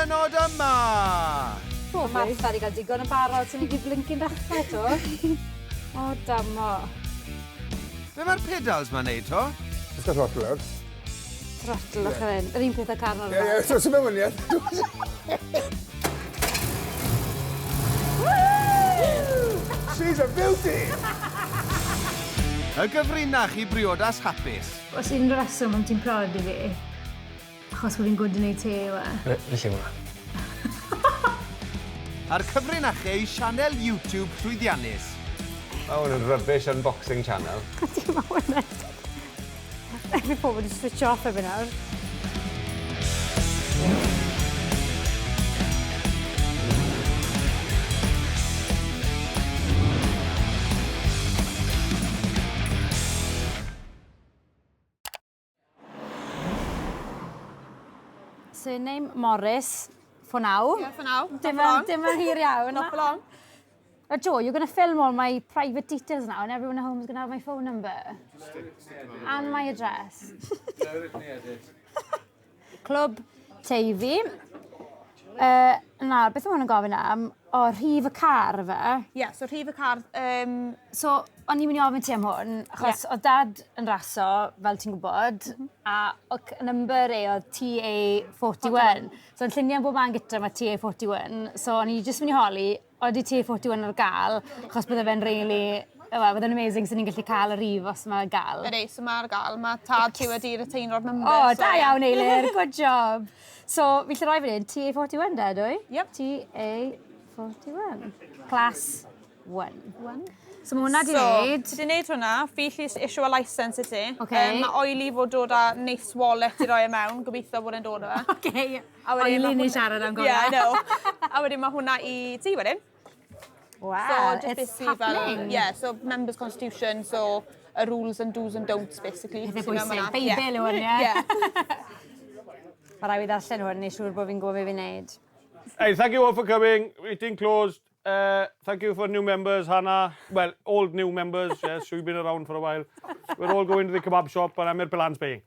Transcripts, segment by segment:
bennod yma! Mae Martha wedi cael digon yn barod, so ni wedi blincyn dechrau to. O, damo. Be mae'r pedals ma'n neud to? Just gael throttle lawr. Throttle o'ch yn. Yr un peth â car normal. Ie, ie, so sy'n mewn waniaeth. She's a beauty! Y gyfrinach i briodas hapus. Os unrhyw reswm am ti'n prodi fi, achos bod fi'n gwd yn neud te yw e. Felly hwnna. A'r cyfrinachau i sianel YouTube llwyddiannus. Mae hwn yn rubbish unboxing channel. Ydy mae hwn yn. Fi pobl wedi switch off erbyn nawr. Surname Morris, for now. Yeah, for now. Dim yn, dim yn hir iawn. Not for long. Joe, you're going to film all my private details now and everyone at home is going to have my phone number. And my address. Clwb Teifi. Na, beth mae hwn yn gofyn am? O, rhif y car fe. Ie, yeah, so rhif y car... So, o'n i'n mynd i ofyn ti am hwn, achos yeah. oedd dad yn raso, fel ti'n gwybod, a oedd number e oedd TA41. So, yn lluniau bob man gyda mae TA41. So, o'n i jyst mynd i holi, oeddi TA41 ar gael, achos bydde fe'n really... Wel, bydde'n amazing sy'n ni'n gallu cael y rif os mae ar gael. Ydy, so mae ar gael. Mae tad ti wedi retaino'r number. O, da iawn, Eilir. Good job. So, fi lle roi fan hyn, TA41 da, dwi? Yep. TA41. Class 1. 1. So mae hwnna di so, wneud. Ti di wneud hwnna, fi lli issue a licence i ti. Okay. Mae oili fod dod â neis wallet i roi e mewn, gobeithio bod e'n dod â fe. Okay. A wedyn Oili ni siarad am gorau. Yeah, I know. A wedyn mae hwnna i ti wedyn. Wow, So, just it's basically fel, happening. yeah, so members constitution, so y rules and do's and don'ts basically. Pethau sy'n mewn bwysig. fan'na. Beibl yw hwn, ie? Yeah. Mae rai fi ddarllen hwn, neu siŵr bod fi'n gwybod beth fi'n neud. Hey, thank you all for coming. Meeting closed. Thank you for new members, Hannah. Well, old new members, yes, who've been around for a while. We're all going to the kebab shop and Amir Pilan's paying.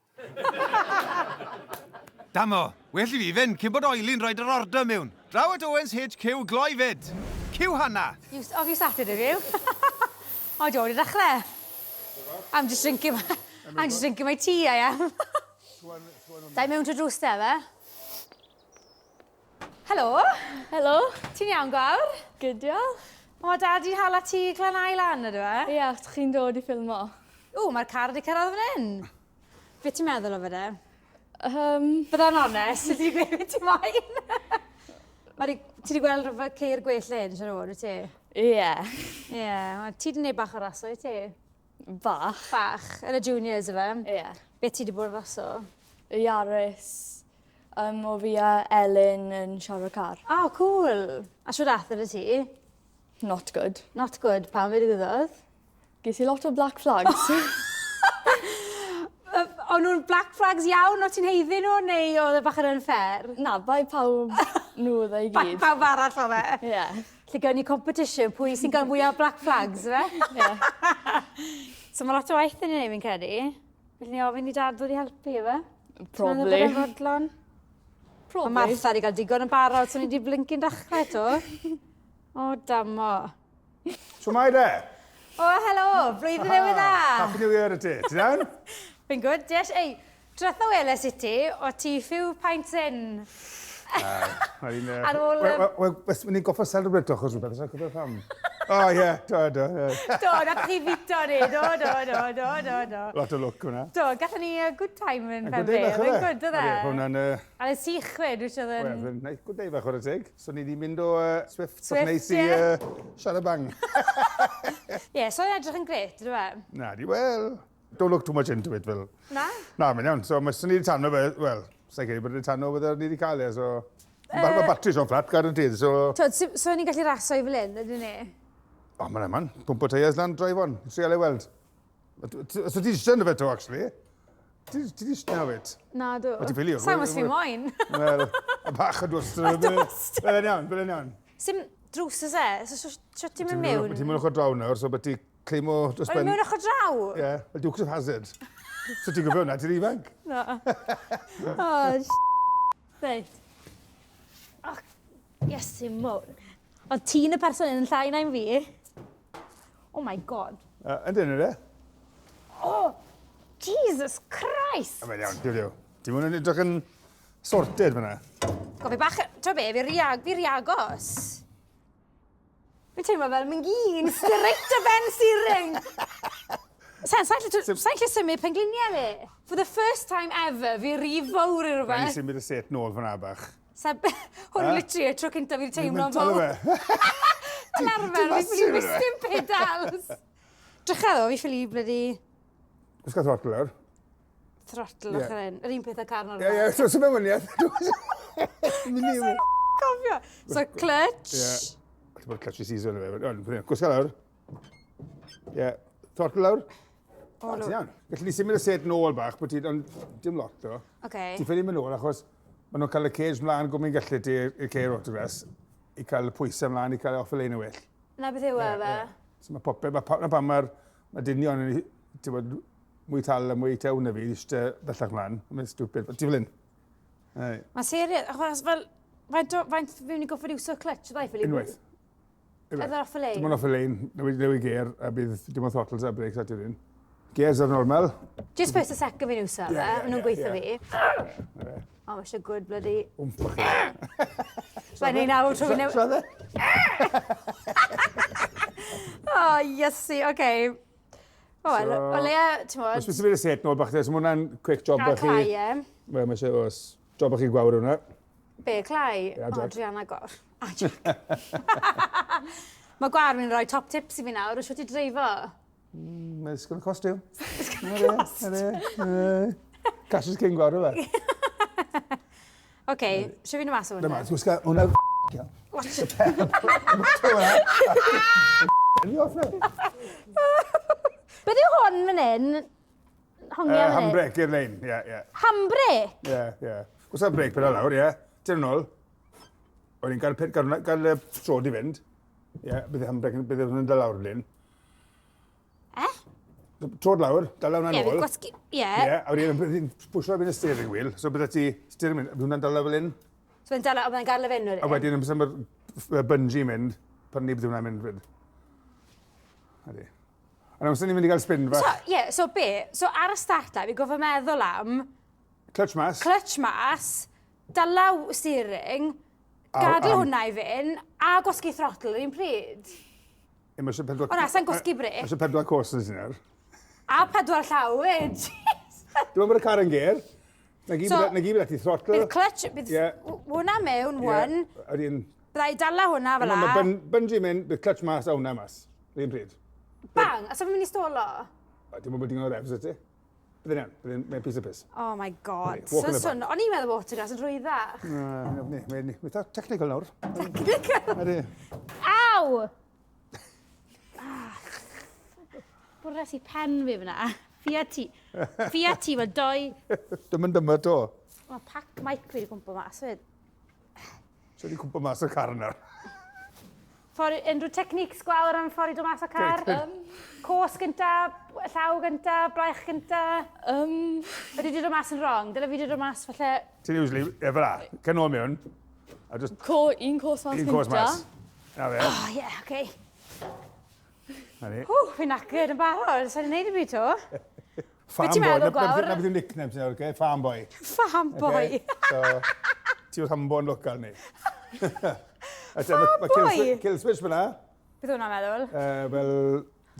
Damo, well i fi fynd cyn bod Oili'n rhoid yr order mewn. Draw at Owens HQ gloi fyd. Cyw Hannah. You, have you started, have you? o, Joe, wedi dechrau. I'm just drinking my, I'm just drinking my tea, I am. Da i mewn trwy drws te, fe? Helo. Helo. Ti'n iawn, Gwawr? Good, diolch. O, mae dad i hala ti glanau lan, ydw e? Ie, yeah, chi'n dod i ffilmo. O, mae'r car wedi cyrraedd fan hyn. Be ti'n meddwl o fe de? Bydda'n onest, ydy gweud beth ti'n moyn? Mae 'di- ti wedi gweld rhywbeth ceir gwell hyn, siŵr o fod, wyt ti? Ie. Yeah. Ie, yeah, ti wedi gwneud bach o raso, wyt ti? Bach. Bach, yn y juniors yfe? Ie. Yeah. Be ti wedi bod yn raso? Yaris. O fi a Elin yn siarad car. Oh, cool. A siwr ath gyda ti? Not good. Not good, pam fe ddigwyddodd? Ges i lot o black flags. O'n nhw'n black flags iawn, o ti'n haeddu nhw, neu oedd e bach yn unfair? Na, bai pawb nhw oedd e i Bai gyd. pawb arall oedd e? Ie. Lle gawn ni competition, pwy sy'n cael mwy o black flags, fe? Ie. So mae lot o waith yn ei wneud, fi'n credu. Felly ni ofyn i dad ddod i helpu, efe? Probably. Ti'n meddwl bod e'n fodlon? Probably. Mae Martha wedi cael digon yn barod, so ni wedi blincyn dechrau to. O, damo. Shwmae de? O, helo, blwyddyn newydd dda. Happy New Year i ti. Ti'n iawn? Fi'n good, yes. Ei, dretha weles i ti, o ti few pints in. Ar ôl... Wel, ni'n goffa celebrate achos rhywbeth, os cofio pam. O, ie, do, do, ie. Do, na chi fito ni, do, do, do, do, do, do. Lot o lwc hwnna. Do, gathon ni good time yn Penfre, oedd e'n good, oedd e? Hwnna'n... A oedd sych fyd, which oedd yn... Wel, nice, good day fach o'r teg. So ni wedi mynd o Swift, Swift, neis i Siarabang. Ie, so oedd edrych yn gret, ydw e? Na, di, wel, don't look too much into it, fel. Na? Na, mae'n iawn. So, mae ni wedi tanno fe, wel, sa'n credu bod wedi tanno bydde ni wedi cael e, so... Mae batteries o'n flat, guaranteed, so... Twyd, so, so ni'n gallu raso i fel hyn, ydyn ni? O, mae'n man. Pwmpo tyres lan, drive on. Trial ei weld. So ti eisiau ynddo fe to, actually? Ti eisiau na fe? Na, do. O, ti'n ffili? Sa'n os fi moyn. Wel, a bach o dwst. A dwst. Byddai'n iawn, byddai'n iawn. Sim drws oes e? So, so ti'n mynd mewn? Ti'n mynd ochr draw nawr, so bod ti cleimo dros ben... O'n mewn ochr draw? Ie, fel Dukes of Hazzard. So ti'n gwybod hwnna, ti'n ifanc? Na. O, Reit. Oh, Iesu mowr. Oedd ti'n y person yn llai na'n fi. Oh my God. Yndyn, yndyn. Oh, Jesus Christ! Mae'n iawn, diw diw. Dim ond yn edrych yn sorted fyna. Go, fi bach, ti'n be, fi rhy, fi rhy agos. Fi'n teimlo fel mynd gyn, straight o ben steering. Sa'n sa lle symud pengliniau fi. For the first time ever, fi rhy fawr i rhywbeth. Rhaid i symud y set nôl fyna bach. Sa, hwn literally y tro cyntaf fi'n teimlo'n fawr. Fel arfer, fi'n ffili mistyn pedals. Drycha ddo, fi ffili bloody... Gwisgo throttle lawr. Throttle ochr hyn. Yr un peth â car normal. Ie, ie, so sy'n mewn i. Cofio. So, clutch. Ie. Ti'n bod clutch i season yna fe. Gwisgo lawr. Ie. Throttle lawr. O, ti'n iawn. Gallu ni symud y set nôl bach, bod ti, ond dim lot o. Okay. Ti'n ffili mynd nôl achos maen nhw'n cael y cage mlaen gwmyn gallu ti i'r ceir autograss i cael y pwysau mlaen i cael e off y lein y well. Na beth yw e fe? So mae popeth, mae pa, mae'r ma dynion yn, ti'n bod, mwy tal a mwy tew na fi, eisiau bellach mlaen. Mae'n stupid. Ti'n fel hyn? Mae'n serious, achos fel, faint, faint fi'n mynd i goffod iwso clutch, ddau ffili? Unwaith. Ydy off y lein? Dim ond off y lein, newid gear, a bydd dim ond throttles a brakes at yr un. Gears ar normal. Just first a second fi'n iwso fe, maen nhw'n gweithio fi. O, mae eisiau good bloody... Wmp bach. Mae'n ei nawr trwy fi newid... Siarad e? O, Iesu, oce. O, wel, o leia, ti'n modd... Os bys y set nôl bach, so mae hwnna'n quick job bach i... A clai, e. Wel, mae eisiau, os, job bach i gwawr hwnna. Be, clai? Ie, Jack. O, Drianna Gwawr. A Jack. Mae Gwawr yn rhoi top tips i fi nawr, o siwt i dreifo. It's gonna cost you. It's gonna cost. Cash is king, Gwawr, yw e? Oce, siw fi'n mas o hwnna? Dyma, ti'n gwisgo hwnna... Watch it. Fi off now. Beth yw hwn fan hyn? Hongiau fan hyn? Handbrake i'r lein, ie, ie. Handbrake? Ie, ie. Gwisgo brake pedal lawr, ie. Ti'n ôl. O'n i'n gael, gael, gael y trod i fynd. Ie, bydd y handbrake, bydd hwnna'n dal lawr lyn. Eh? Trod lawr, dal hwnna Ie, nôl. fi'n gwasgu... Ie. Ie, a wedyn bydd hi'n pwysio ar y steering wheel, so bydde ti steering wheel, bydd hwnna'n dal lawr fel hyn. So fe'n dal, byddai'n gadw fe fynd A wedyn, amser mae'r bungee mynd, pan ni bydd hwnna'n mynd fyd. Ydy. Ond amser ni'n mynd i gael spin So, fach. ie, yeah, so be? So ar y start line, fi'n gofio meddwl am Clutch mas. clutch mas, dalaw steering, gadael hwnna i fynd, a gwasgu throttle yr un pryd. Ie, mae eisiau pedwar... O na, sa'n gwasgu brêc. Mae eisiau pedwar cos yn syniad. A pedwar llaw fyd. Dwi'n meddwl bod y car yn ger. Na gyd So, na gyd bydd ti throttle. Bydd clutch, bydd Ie. hwnna mewn, one. Yr un... Bydda i dala hwnna fel Mae la. bungee mynd, bydd clutch mas a hwnna mas. Yr un pryd. Bang! A so fi'n mynd i stolo? A Dim ond bod digon o revs y ti. Bydd yn iawn, bydd yn mae'n piece of piss. Oh my God. Walk So, in the so, o'n i'n meddwl bod autograss yn rhwyddach. Na, ni, mae'n eitha technical nawr. Technical. Ydy. Aw! Ah. Bwres i pen fi fyna. Fi a ti. Fi a ti, mae doi... Dim yn dyma to. Mae pac mic fi wedi cwmpo mas fyd. So wedi cwmpo mas o'r car nawr. Ffordd, unrhyw techniques gwawr am ffordd i dod mas o car? Cos gynta, llaw gynta, braich gynta. Ydy wedi dod mas yn wrong? Dyle fi wedi dod mas falle... Ti'n usually, e fel la, cyn ôl mewn, a just Co, un cos mas un cos mas. Na fe. Oh, yeah, okay. Na ni. Ww, fi'n knackered yn barod. Sa'n gwneud y byd to? Farm ti'n boy. meddwl, Na- na- Gwawr? Na beth yw'n nickname ti'n nawr, okay? Farm boy. Farm boy. Okay? So, ti yw'r hambo yn local ni. Farm boy? Kill switch fyna. Beth hwnna'n meddwl? Fel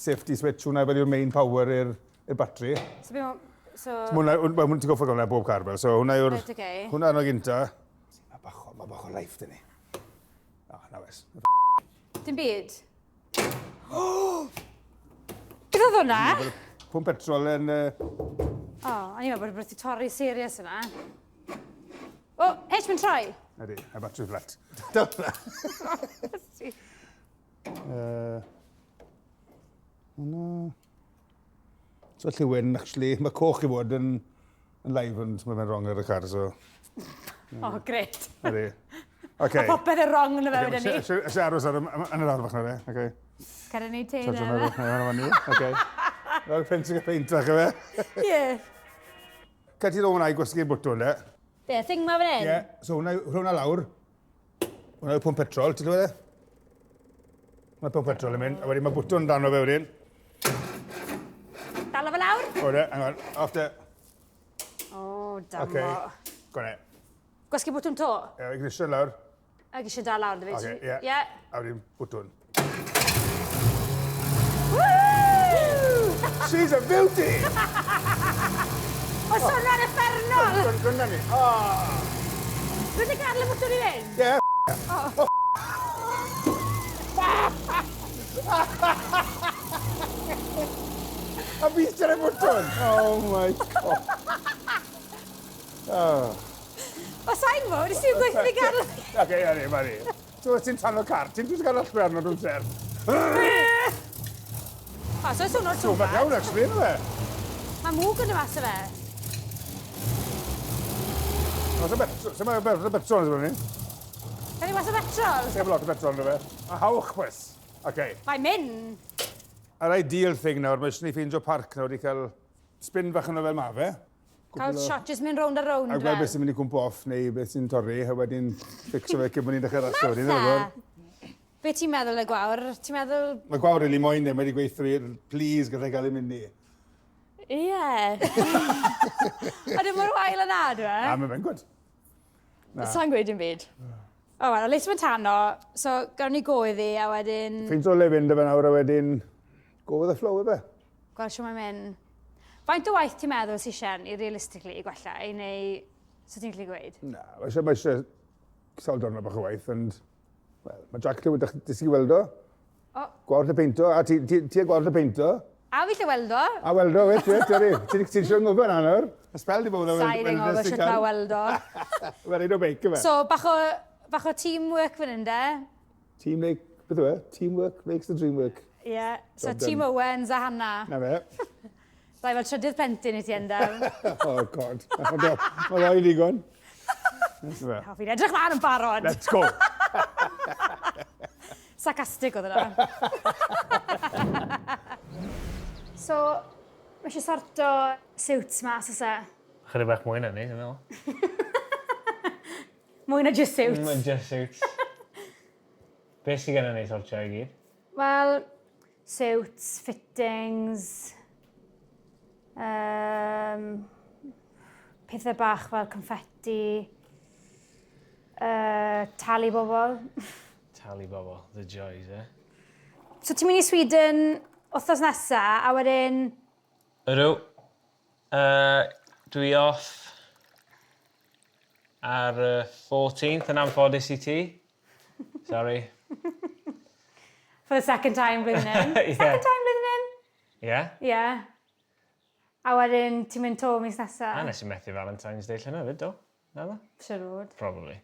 safety switch, hwnna fel yw'r main power i'r battery. So, be so... Hwnna, wel, ti'n goffa hwnna bob car fel, so hwnna yw'r... Right, okay. Hwnna yno gynta. Mae bach, ma bach o life dyn ni. O, na wes. Dim byd? Beth oedd hwnna? Pwmp petrol yn... O, o'n i'n meddwl bod wedi torri serious yna. O, H, mae'n troi. Ydy, a battery flat. Dyna. Hwnna... So lliwyn, actually, mae coch i fod yn, yn live, ond mae fe'n wrong ar y car, so... O, gret. Ydy. Okay. A popeth yn wrong yn y fe wedyn ni. Eisiau aros ar, yn yr ardd bach na fe. Okay. Cer yn ei te Charge na. hwnna, hwnna fyny. Okay. Nawr ffensig y peint fach efe. Ie. Ca ti ddod hwnna i gwasgu'r bwtwn, e? Be, thing ma fan hyn? Ie, so hwnna, hwnna lawr. Hwna yw pwmp petrol, ti'n clywed e? Mae pwmp petrol yn mynd, a wedyn mae bwtwn dan o fe wedyn. Dala fe lawr. O, de, hang on, off de. O, damo. Okay. Go on e. Gwasgu bwtwn to? Ie, ignition lawr. Ac eisiau dal lawr, dy fi. Oce, ie. Ie. A wedyn bwtwn. Woo! She's a beauty! O, swnio'n effernol! Gwrna ni. Oh. Dwi'n di gadael y bwtwn i fynd? Ie. Oh. A fi sy'n y bwtwn! Oh my god. Oh. O, sa'n gwybod, nes i'n gweithio fi gadael... Oce, ie, ni, mae ni. So, ti'n tan o car, ti'n dwi'n gael allwe arno drwy'n ser. O, so swnio'n too bad. Iawn, actually, yna fe. Mae mwg yn y mas o fe. O, sy'n mae petrol yn ni? Can i mas o petrol? Sy'n lot o petrol yn fe. A hawch, pwys. Oce. Mae'n mynd. Yr ideal thing nawr, mae eisiau ni ffeindio parc nawr i cael spin bach yno fel ma fe. Cael shot, just mynd rownd a rownd A gweld beth sy'n mynd i cwmpo off neu beth sy'n torri, a wedyn ffixo fe cyn bod ni'n dechrau rasio. wedyn, Martha, be ti'n meddwl y Gwawr? Ti'n meddwl... Mae Gwawr rili moyn e, mae wedi gweithio fi, please, gallai gael ei mynd ni. Ie. Ydy mor wael yna, dwi e? Na, mae fe'n gwd. Sa'n gweud dim byd. O, wel, at least mae'n tano, so gawn ni go iddi a wedyn... Ffeindio le fynd â fe nawr a wedyn go with the flow, ife? Gweld shwt mae'n mynd. Faint o waith ti'n meddwl sy isie i realistically i gwella, i neu... So ti'n gallu gweud? Na, mae eisiau, mae eisiau sawl diwrnod bach o waith, ond... Wel, mae Jack Lewis, dysgu weld o. O. Gwawr y peinto, a ti, ti, ti a gwawr y peinto. A fi lle weld o. A weld o, wet, wet, ydy. Ti'n ti siŵr ngofio na nawr? Y spel di bod yn Sa'i ring o, sut mae weld o. Mae'n un o beic yma. So, bach o, bach o teamwork fan hyn, de? Team make, beth yw e? Teamwork makes the dream work. Ie. Yeah. So, Job done. Team Owens a Hannah. Na fe. Rai fel trydydd plentyn i ti endaf. Oh, God. Mae ddoi digon. Na fe. O, fi'n edrych mlaen yn barod. Let's go. Sarcastic oedd yna. So, mae eisiau sorto suits mas oes e? Chydig bach mwy na ni, dwi'n meddwl. Mwy na just suits. Mwy just suits. Be sydd gennym ni sortio i gyd? Wel, suits, fittings, pethau bach fel confetti, talu bobl. Talu bobl, the joys, eh? So ti'n mynd i Sweden wythnos nesa, a wedyn... Ydw. Dwi off ar y 14th yn anffodus i ti. Sorry. For the second time blwyddyn hyn. Ie. Second time blwyddyn hyn? Ie? Ie. A wedyn ti'n mynd to mis nesa. A nes i methu Valentine's Day llynedd fyd, do? Na ddo? Siŵr o fod. Probably.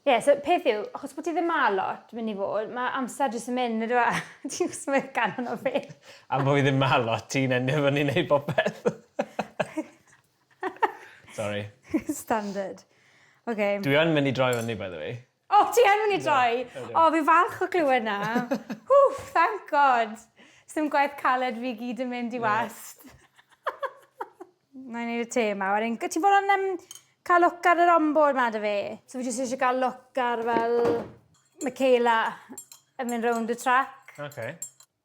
Ie, yeah, so peth yw, achos bod ti ddim a lot mynd i fod, mae amser jyst yn mynd, ydw e? Ti'n smycan o'n o fi. A bod fi ddim ma lot, ti'n endio fyny wneud popeth. Sorry. Standard. Okay. Dwi yn mynd i droi fyny, by the way. O, oh, ti yn mynd i droi? O, oh, fi falch o glywed na. Wff, thank God. Sdim gwaith caled fi gyd yn mynd i wast. Na i wneud y te yma. Wedyn, ti'n fod yn cael look ar yr onboard ma dy fi? So fi jyst eisiau cael look ar fel Michaela yn mynd rownd y track. Okay.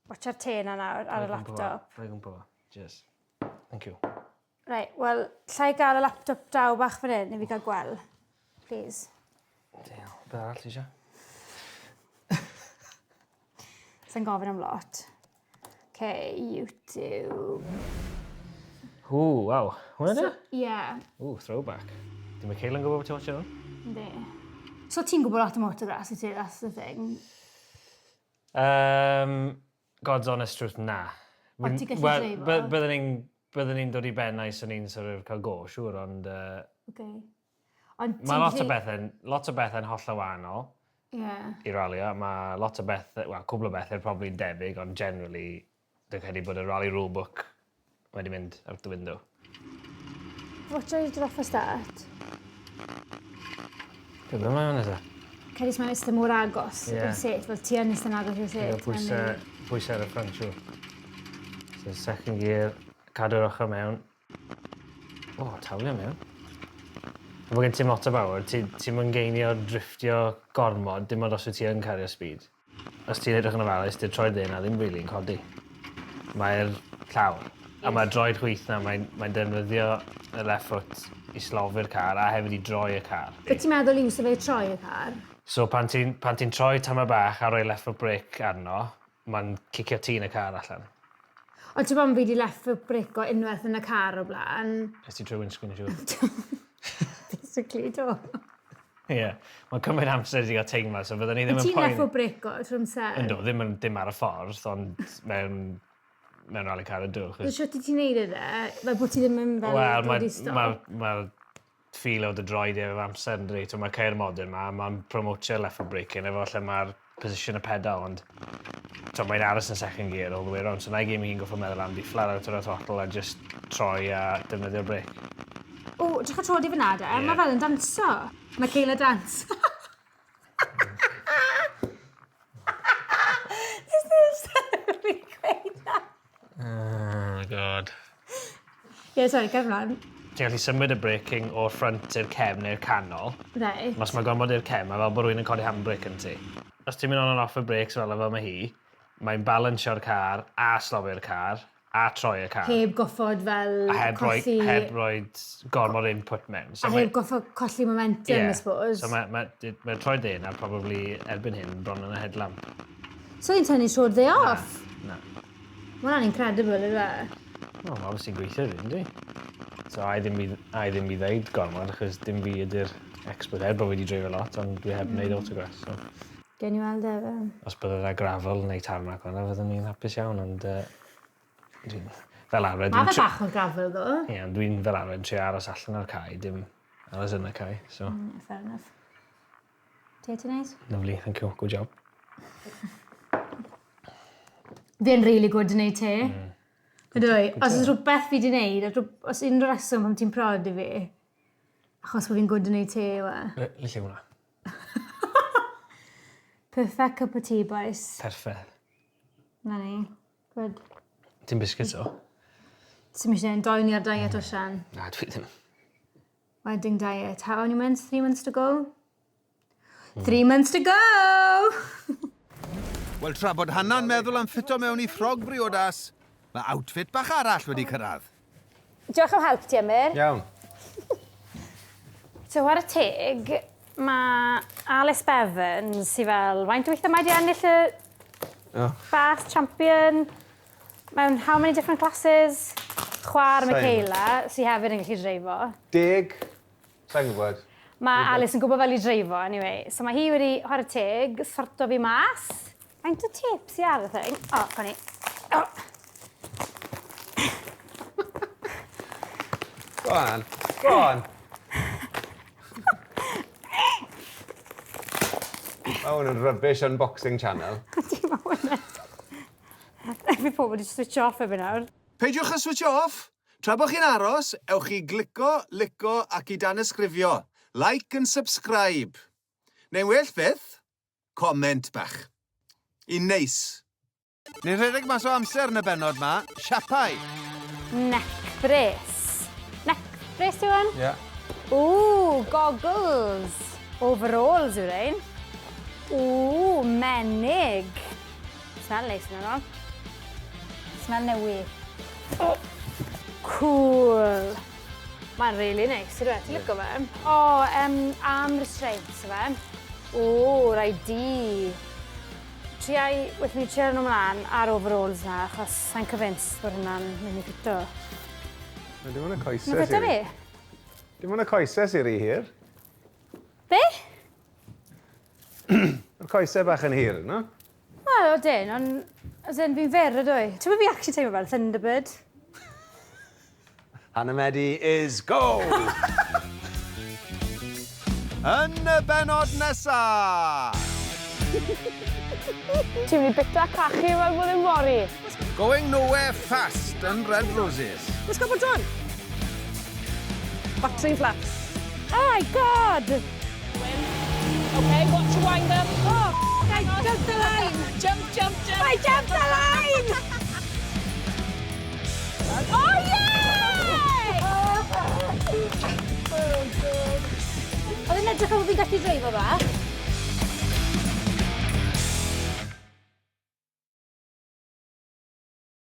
Watcha'r te na nawr ar y laptop. Rhaid gwmpa fo. Cheers. Thank you. Right, wel, llai gael y laptop draw bach fan hyn, i fi gael gweld. Please. Deal. Be arall ti eisiau? Sa'n gofyn am lot. Okay, YouTube. Ww, waw. Hwna so, Ie. Yeah. Ww, throwback. Di Michaela yn gwybod beth ti'n watcho hwn? Yndi. So ti'n gwybod lot o motocross, i ti, that's the thing. God's honest truth, na. Ond ti'n gallu Wel, dreifo? Byddwn ni'n dod i ben os o'n i'n sort of cael go, siŵr, ond Okay. Ond ti'n mae lot o gallu- bethau'n lot o bethau'n hollol wahanol i ralio. Mae lot o bethau, wel, cwbl o bethau probably yn debyg, ond generally, dwi'n credu bod y rally rulebook wedi mynd out the window. Watch out dod off y start. Dwi'n mynd ymlaen nesa. Cedis mae'n eistedd mor agos Ie. i'r set, fel ti yn eistedd yn agos i'r set. Pwysau, pwysau ar y front siŵr. So second gear, cadw'r ochr mewn. O, oh, tawlio mewn. Mae gen ti'm lot o power, ti'm yn geinio driftio gormod, dim ond os wyt ti yn cario speed. Os ti'n edrych yn ofalus, dy'r troed dde 'na ddim rili yn codi. Mae'r llawr. A mae'r droed chwith 'na, mae'n mae defnyddio y left foot i slofi'r car a hefyd i droi y car. Be ti'n meddwl iwso fe i troi y car? So pan ti'n pan ti'n troi tamaid bach a rhoi left foot brake arno, mae'n cicio ti yn y car allan. Ond ti'n bod fi 'di left foot brake-o unwaith yn y car o blaen. Es ti trwy windscreen yn siŵr. Basically, do. Ie. Yeah. Mae'n cymryd amser i ti gael teimlad, so fydden ni ddim yn Ti'n poeni. left foot brake-o trwy amser? Yndw, ddim, yn, dim ar y ffordd, ond mewn rally car ydw. So shwt i ti'n neud e de? Fel bod ti ddim yn fel Wel, dod mae i stop? ma feel o dy droed efo amser yn dweud. Mae ceir modern ma, mae'n promotio left foot braking efo lle mae'r position y pedal, ond to, mae'n aros yn second gear all the way round. So na i gyd mae hi'n goffo meddwl am di flat out o'r throttle a just troi a defnyddio'r brake. O, drych ar troed i fyna de. Ie. Mae fel yn danso. Mae Kayla dance. This is really gweud na. Oh my God. Ie, sorry, cer mlaen. Ti'n gallu symud y braking o'r front i'r cefn neu'r canol. Reit. Os mae gormod i'r cefn, mae fel bod rhywun yn codi handbrake yn ti. Os ti'n mynd on and off y brakes fel mae hi, mae'n balansio'r car a slofi'r car a troi y car. Heb goffod fel A heb roi, colli... heb roi gormod input mewn. A heb goffod colli momentum, I suppose. So mae ma, ma troed dde na probably erbyn hyn bron yn y headlamp. So ni'n tynnu troed dde off? Na. Mae hwnna'n incredible, yw e? Wel, mae obviously gweithio fi, yndi? So, a i ddim i ddeud gormod, achos dim fi ydy'r expert er bod fi wedi dreifio lot, ond dwi heb wneud autograss. So, Gen i weld e, fe. os bydde yna gravel neu tarmac o'na, fyddwn ni'n hapus iawn, ond dwi'n fel arfer... Mae dwi'n fe bach o gravel, ddo. Ie, ond dwi'n fel arfer yn trio aros allan o'r cae, dim aros yn y cae. So, Fair enough. Te ti'n neud? Lovely, thank you, good job. Fi'n really good yn neud te. Ydw i. Os oes rhywbeth fi wedi wneud, os unrhyw reswm pam ti'n prod i fi, achos bod fi'n good yn neud te, yw e. Le lle hwnna? Perfect cup of tea, boys. Perffaith. Na ni. Good. Ti'n biscuits o? Ti'n eisiau doi ni ar diet Osian. Na, dwi ddim. Wedding diet. How many months? 3 months to go? 3 months to go! Wel, tra bod Hanna'n meddwl am ffito mewn i ffrog briodas, mae outfit bach arall wedi cyrraedd. Diolch am help ti, Emyr. Iawn. So, ar y teg, mae Alice Bevan, sydd fel, faint o weithiau mae di ennill y fast champion mewn how many different classes? Chwar Same. Michaela, sydd hefyd yn gallu dreifo. 10. Sa'n gwybod. Mae Alice yn gwybod fel i dreifo, anyway. So mae hi wedi, chwarae teg, sorto fi mas. Faint o tips i ar y thing? O, oh, funny. Oh. Go on. Go on. Mae hwn yn rubbish unboxing channel. Dim hwnna. Fi pobl wedi switch off erbyn nawr. Peidiwch â switch off. Tra bod chi'n aros, ewch i glico, lico ac i danysgrifio. Like and subscribe. Neu'n well fyth, comment bach. Un neis. Ni'n rhedeg mas o amser yn y bennod ma, siapau. Neck brace. Neck brace yw hwn? Ie. Yeah. Ooh, goggles. Overalls yw rhain. Ooh, menig. Smell neis yna nhw. Smell newydd. Oh, cool. Mae'n really nice, ydw e? Ti'n licio fe? O, oh, arm restraints yw fe. O, rai di. Triai, wrth mi trio nhw mlaen ar overalls na, achos sa'n convinced bod hwnna'n mynd i ffito. Dim ond y coesau Mae'n ffito fi? Dim ond y coesau sy'n rhy hir. Be? Mae'r coesau bach yn hir, no? Wel, o dyn, ond as in, fi'n fyr ydw i. Ti'n fi actually teimlo fel Thunderbird? Hannah Medi is go! Yn y bennod nesa! Ti'n mynd i bita cachu fel bod yn fory. Going nowhere fast yn Red Roses. Let's go bod on. Battery flat. Oh my God! Okay, watch your wind up. Oh, I jumped the line! Jump, jump, jump. I jumped the line! Oh, yeah! Oh, God. edrych fel bod fi'n gallu dreifo bach.